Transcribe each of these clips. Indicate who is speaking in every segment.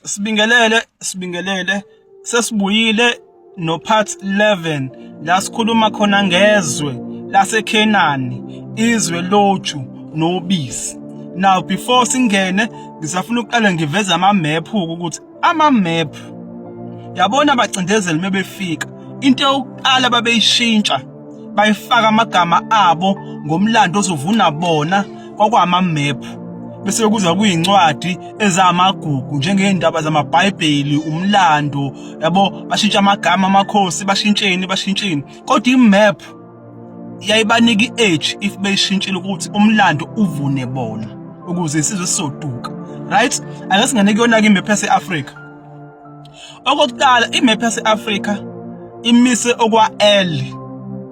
Speaker 1: Sibingelele, sibingelele. Sesibuyile no part 11 la sikhuluma khona ngezwe laseKhenani, izwe loju nobisi. Now before singene ngisafuna ukuqala ngiveze ama map ukuthi ama map yabona abacindezeli mebefika into yokuqala babeyishintsha bayifaka amagama abo ngomlando ozovuna bona kwakwama map bese kuza kuyincwadi ezamagugu njengezindaba zamaBhayibheli umlando yabo bashintsha amagama amakhosi bashintsheni bashintsheni kodwa imap yayibanika i-edge if beyishintshile ukuthi umlando uvune bona ukuze isizwe sizoduka right. Ake singene kuyona-ke imap yase-Afrika. Okokuqala imap yase-Afrika imise okwa-L.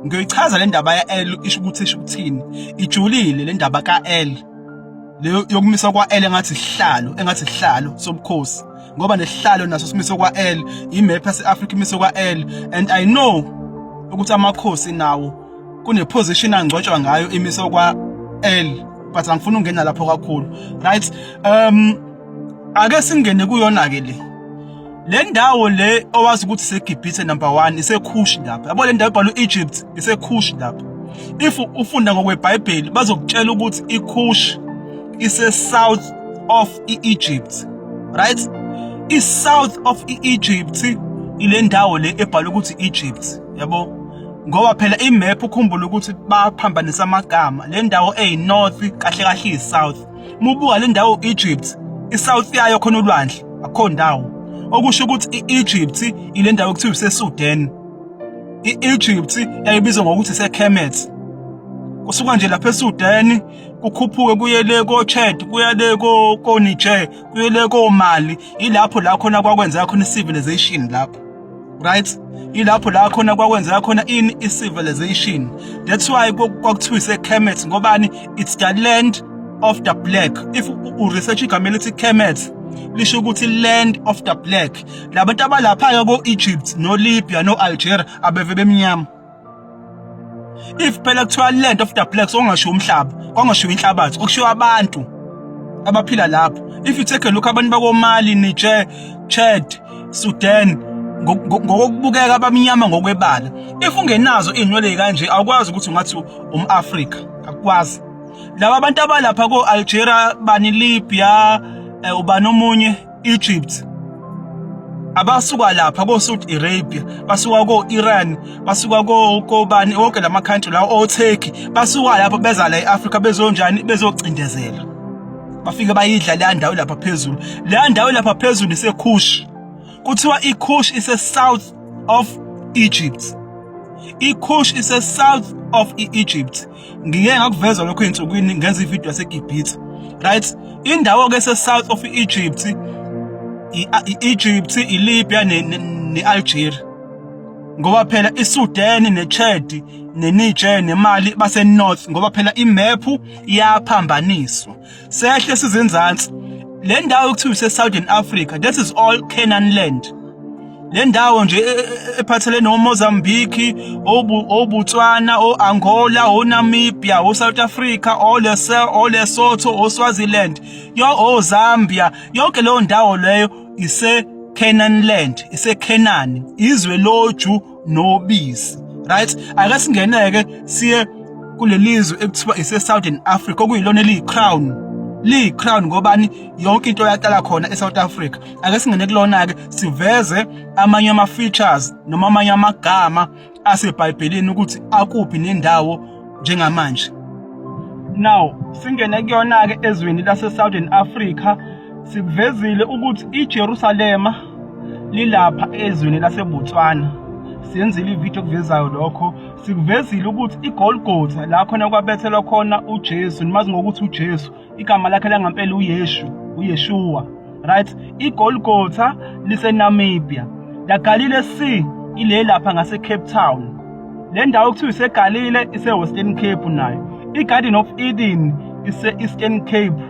Speaker 1: Ngiyoyichaza le ndaba ya-L isho ukuthi isho ukuthini. Ijulile le ndaba ka-L. Leyo yokumisa kwa-L engathi isihlalo, engathi isihlalo sobukhosi. Ngoba nesihlalo naso simise kwa-L, imap yase-Afrika imise kwa-L and I know ukuthi amakhosi nawo kune-position angcwatshwa ngayo imise kwa-L but angifuni ukungena lapho kakhulu. Right? Ake singene kuyona ke le. Le ndawo le owazi ukuthi iseGibhithe number 1 iseKhush lapha. Yabo le ndawo ebhalwe Egypt iseKhush lapha. If ufunda ngokweBhayibheli bazokutshela ukuthi iKhush ise south of iEgypt. Right? I-south of iEgypt ile ndawo le ebhalwe ukuthi Egypt, yabo? Ngoba phela imap ukhumbula ukuthi baphambanisa amagama. Le ndawo eyi-north kahle kahle iyi-south. Mubuka le ndawo Egypt, iSouth yayo khona ulwandle, akukho ndawo. Okusho ukuthi iEgypt ile ndawo ekuthiwa iseSudan. IEgypt yayibizwa ngokuthi iseKemet. Kusuka nje lapha eSudan kukhuphuke kuye le koChad, kuya le koNiger, kuye le koMali, ilapho la khona kwakwenzeka khona i-civilization lapho. Right? Ilapho la khona kwakwenzeka khona ini i-civilization. That's why kwakuthiwa iseKemet ngobani it's the land of the black. If u-research igama elithi Kemet lisho ukuthi land of the black. Labantu abalapha ko-Egypt no-Libya no-Algeria abeve bemnyama. If phela kuthiwa land of the blacks ongashiwo umhlaba, kwangashiwo inhlabathi, okushiwo abantu abaphila lapho. If you take a look abantu bakoMali, Niger, Chad, Sudan ngokubukeka abamnyama ngokwebala. If ungenazo iy'nwele kanje awukwazi ukuthi ungathi um-Afrika, akukwazi. Laba abantu abalapha ko-Algeria, bani Libya, ubani omunye Egypt abasuka lapha ko-Saudi Arabia basuka ko-Iran basuka kobani wonke lama country lawo o-Turkey basuka lapho beza la e-Afrika bezonjani bezocindezela bafike bayidla leya ndawo lapha phezulu. Leya ndawo lapha phezulu iseKhush. Kuthiwa iKhush ise-south of Egypt. IKhush ise-south of i-Egypt. Ngike ngakuveza lokho ey'nsukwini ngenza ividiyo yaseGibhithe. Right? Indawo-ke ese-south of i-Egypt, i-Egypt, i-Libya ne-Algeria. Ngoba phela iSudan neChad neNiger neMali base-north ngoba phela imephu iyaphambaniswa. Sehle sizenzansi. Le ndawo ekuthiwa ise-Southern Africa, that is all Canaan land. Le ndawo nje ephathelene noMozambique, oBotswana, o-Angola, oNamibia, oSouth Africa, oLesotho, oSwaziland, yo oZambia, yonke leyo ndawo leyo ise-Canaan land, ise-Canaan, izwe loju nobisi. Right? Ake singeneke siye kulelizwe ekuthiwa ise-Southern Africa okuyilona eliyi-crown. Liyi-crown ngobani yonke into yaqala khona e-South Africa. Ake singene kulona-ke siveze amanye ama-features noma amanye amagama aseBhayibhelini ukuthi akuphi nendawo njengamanje. Now singene kuyona-ke ezweni lase-Southern Africa sikuvezile ukuthi iJerusalema lilapha ezweni laseBotswana. Siyenzile ividiyo okuvezayo lokho. Sikuvezile ukuthi iGolgotha la khona kwabethelwa khona uJesu, nimazi ngokuthi uJesu, igama lakhe langampela uYeshu, uYeshua. Right? iGolgotha liseNamibia. La Galile Sea ile lapha ngase Cape Town. Le ndawo kuthiwa iseGalile ise-Western Cape nayo. I-Garden of Eden ise-Eastern Cape.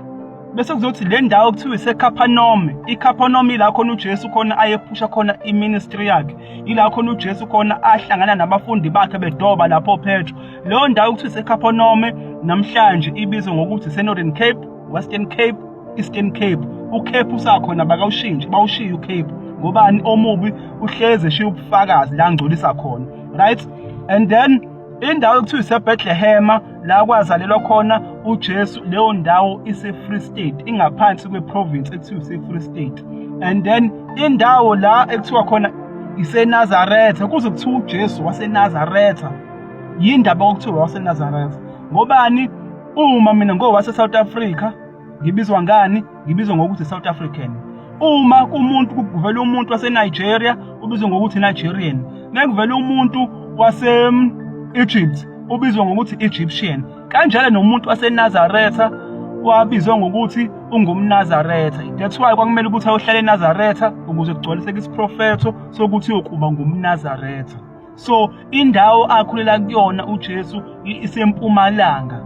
Speaker 1: Bese kuzothi le ndawo kuthiwa iseCapernaum. ICapernaum ila khona uJesu khona ayephusha khona iministry yakhe. Ila khona uJesu khona ahlangana nabafundi bakhe bedoba lapho Petro. Leyo ndawo kuthiwa iseCapernaum namhlanje ibizwa ngokuthi ise-Northern Cape, Western Cape, Eastern Cape. Ukhephu usakhona bakawushintshi, bawushiye ukhephu. Ngobani omubi uhlezi eshiya ubufakazi la ngcolisa khona. Right? And then indawo ekuthiwa iseBethlehem la kwazalelwa khona uJesu, leyo ndawo ise-Free State, ingaphansi kwe-province ekuthiwa ise-Free State. And then indawo la ekuthiwa khona iseNazaretha, kuze kuthiwa uJesu waseNazaretha. Yindaba okuthiwa waseNazaretha ngobani? Uma mina ngowase South Africa ngibizwa ngani? Ngibizwa ngokuthi South African. Uma kumuntu kuvela umuntu waseNigeria ubizwa ngokuthi Nigerian. Mekuvela umuntu wase Egypt ubizwa ngokuthi Egyptian. Kanjalo nomuntu waseNazaretha wabizwa ngokuthi ungumNazaretha. That's why kwakumele ukuthi ayohlala eNazaretha ukuze kugcwaliseke isiprofetho sokuthi uyokuba ngumNazaretha. So indawo akhulela kuyona uJesu isempumalanga.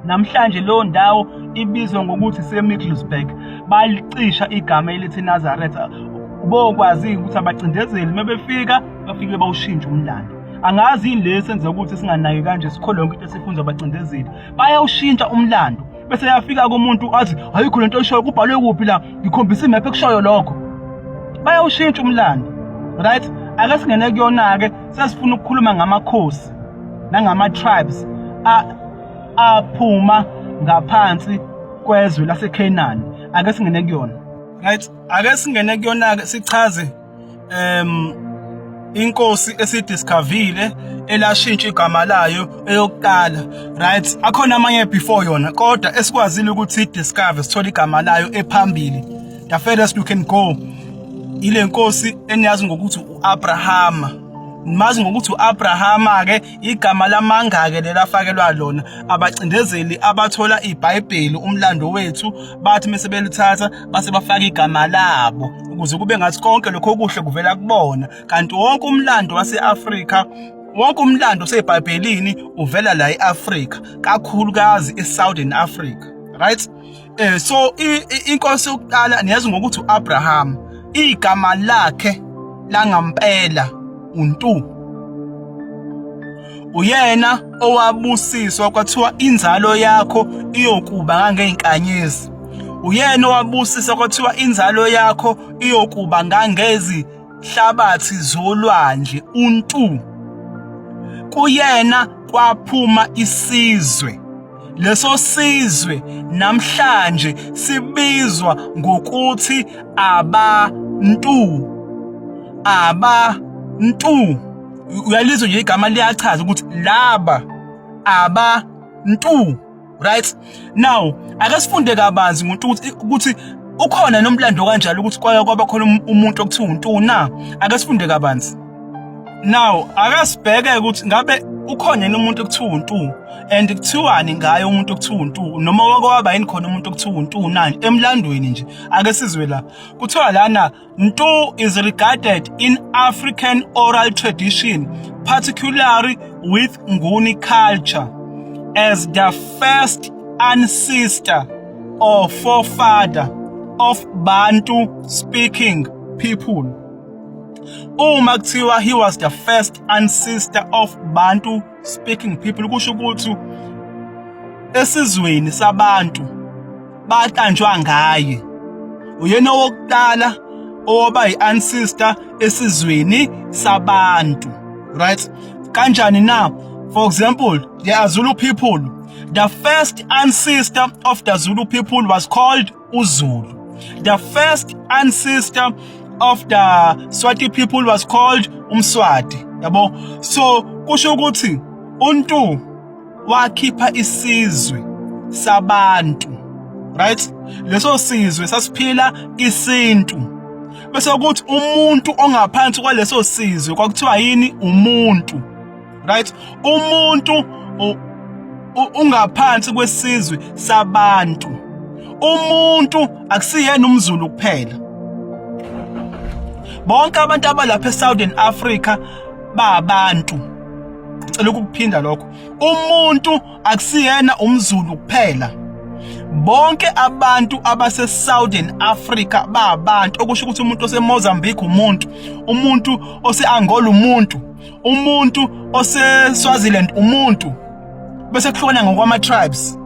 Speaker 1: Namhlanje leyo ndawo ibizwa ngokuthi iseMiddlesburg. Balicisha igama elithi Nazaretha. Ubokwazi ukuthi abacindezeli mebefika bafike bawushintshe umlando. Angazi yini le senza ukuthi singanaki kanje, sikholwe yonke into esifunzwa abacindezeli. Bayawushintsha umlando. Bese yafika kumuntu athi ayikho lento oyishoyo, kubhalwe kuphi la, ngikhombisa imap ekushoyo lokho. Bayawushintsha umlando. Right? Ake singene kuyona-ke, sesifuna ukukhuluma ngamakhosi nangama-tribes aphuma ngaphansi kwezwe laseKhenani. Ake singene kuyona. Right? Ake singene kuyona-ke sichaze inkosi esidiscovile elashintsha igama layo eyokuqala. Right? Akhona amanye before yona, kodwa esikwazile ukuthi discover sithole igama layo ephambili. The furthest you can go ile nkosi eniyazi ngokuthi uAbrahama. Nimazi ngokuthi uAbrahama ke, igama lamangake lelafakelwa lona abacindezeli abathola iBhayibheli, umlando wethu, bathi mase belithatha base bafaka igama labo ukuze kube ngathi konke lokho okuhle kuvela kubona, kanti wonke umlando wase-Afrika, wonke umlando oseBhayibhelini uvela la e-Afrika, kakhulukazi e-Southern Africa. Right? So inkosi yokuqala niyazi ngokuthi uAbraham, igama lakhe langampela uNtu. Uyena owabusiswa kwathiwa inzalo yakho iyokuba ngangezinkanyezi. Uyena owabusiswa kwathiwa inzalo yakho iyokuba ngangezihlabathi zolwandle, uNtu. Kuyena kwaphuma isizwe. Leso sizwe namhlanje sibizwa ngokuthi abantu. Abantu. Uyalizwa nje igama liyachaza ukuthi laba abantu. Right? Now, ake sifunde kabanzi ngoNtu ukuthi ukhona nomlando kanjalo ukuthi kwake kwaba khona umuntu okuthiwa uNtu na. Ake sifunde kabanzi. Now, ake sibheke ukuthi ngabe ukhona yini umuntu okuthiwa uNtu, and kuthiwani ngaye umuntu okuthiwa uNtu, noma wake waba yini khona umuntu okuthiwa uNtu na emlandweni nje. Ake sizwe la. Kuthiwa lana Ntu is regarded in African oral tradition, particularly with Nguni culture, as the first ancestor or forefather of Bantu speaking people. Uma kuthiwa he was the first ancestor of Bantu speaking people, kusho ukuthi esizweni sabantu baqanjwa ngaye. Uyena owokuqala owaba yi-ancestor esizweni sabantu. Right? Kanjani na? For example, the Zulu people. The first ancestor of the Zulu people was called uZulu. The first ancestor of the Swati people was called uMswati. Yabo? So kusho ukuthi uNtu wakhipha isizwe sabantu. Right? Leso sizwe sasiphila isintu. Bese kuthi umuntu ongaphansi kwaleso sizwe kwakuthiwa yini? Umuntu. Right? Umuntu ungaphansi kwesizwe sabantu. Umuntu akusiyena umZulu kuphela. Bonke abantu abalapha eSouthern Africa babantu. Ngicela ukukuphinda lokho. Umuntu akusiyena umZulu kuphela. Bonke abantu abase Southern Africa babantu, okusho ukuthi umuntu oseMozambique umuntu, umuntu ose-Angola umuntu, umuntu ose-Swaziland umuntu. Bese kuhlukana ngokwama tribes.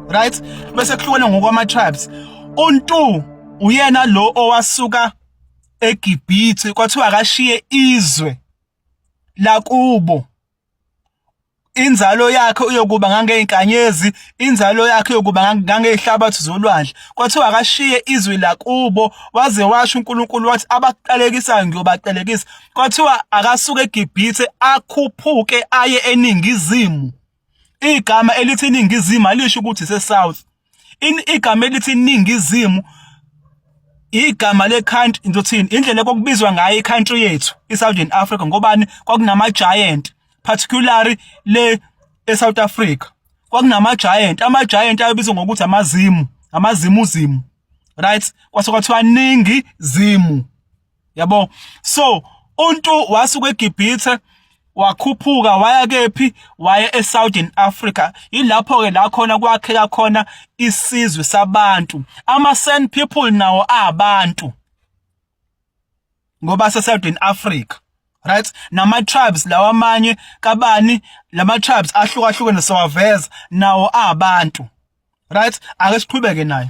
Speaker 1: Right? Bese kuhlukana ngokwama tribes. Untu uyena lo owasuka eGibhithe, kwathiwa akashiye izwe lakubo. Inzalo yakhe uyokuba ngangezinkanyezi, inzalo yakhe iyokuba ngangezihlabathi zolwandle. Kwathiwa akashiye izwe lakubo, waze washo uNkulunkulu wathi abakuqalekisayo ngiyobaqalekisa. Kwathiwa akasuke eGibhithe akhuphuke aye eningizimu. Igama elithi iningizimu alisho ukuthi ise-south. Igama elithi iningizimu igama le-country, ngizothini, indlela ekokubizwa ngayo i-country yethu i-Southern Africa, ngobani? Kwakunama-giant, particularly le e-South Africa kwakunama-giant. Ama-giant ayebizwa ngokuthi amazimu, amazimuzimu, right? Kwase kwathiwa ningizimu, yabo. So uNtu wasuka eGibhithe wakhuphuka waya kephi? Waya eSouthern Africa. Ilapho ke la khona kwakheka khona isizwe sabantu, ama San people nawo abantu ngoba se Southern Africa, right? Nama tribes lawa amanye kabani, lama tribes ahlukahlukene sawaveza nawo abantu, right? Ake siqhubeke nayo.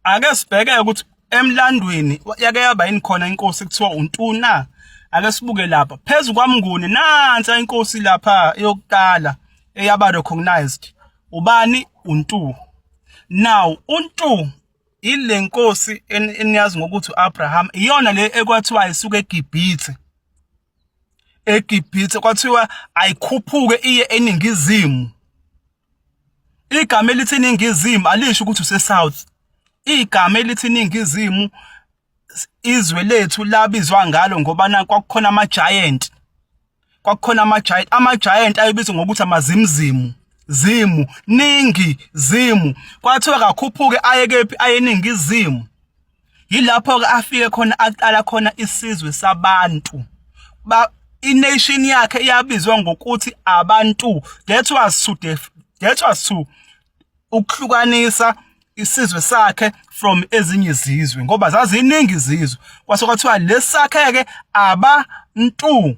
Speaker 1: Ake sibheke ukuthi emlandweni yake yaba yini khona inkosi kuthiwa uNtuna. Ake sibuke lapha phezu kwaMnguni, nansi inkosi lapha eyokuqala eyaba recognized. Ubani? uNtu. Now uNtu ile nkosi eniyazi ngokuthi uAbraham, iyona le ekwathiwa isuka eGibhithe. EGibhithe kwathiwa ayikhuphuke iye eningizimu. Igama elithi iningizimu alisho ukuthi use-south. Igama elithi iningizimu, izwe lethu labizwa ngalo ngoba na kwakukhona ama-giant, kwakukhona ama-giant, ama-giant ayebizwa ngokuthi amazimzimu, zimu, ningi zimu. Kwathiwa kakhuphuke aye kephi? Aye eningizimu. Yilapho-ke afike khona aqala khona isizwe sabantu. Ba ination yakhe iyabizwa ngokuthi abantu. That was to ukuhlukanisa isizwe sakhe from ezinye izizwe, ngoba zaziningi izizwe. Kwase kwathiwa lesakhe-ke abantu,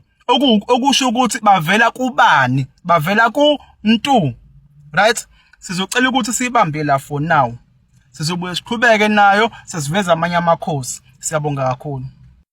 Speaker 1: okusho ukuthi bavela kubani? Bavela ku-Ntu, right? Sizocela ukuthi siyibambe la for now. Sizobuye siqhubeke nayo sesiveza amanye amakhosi. Siyabonga kakhulu.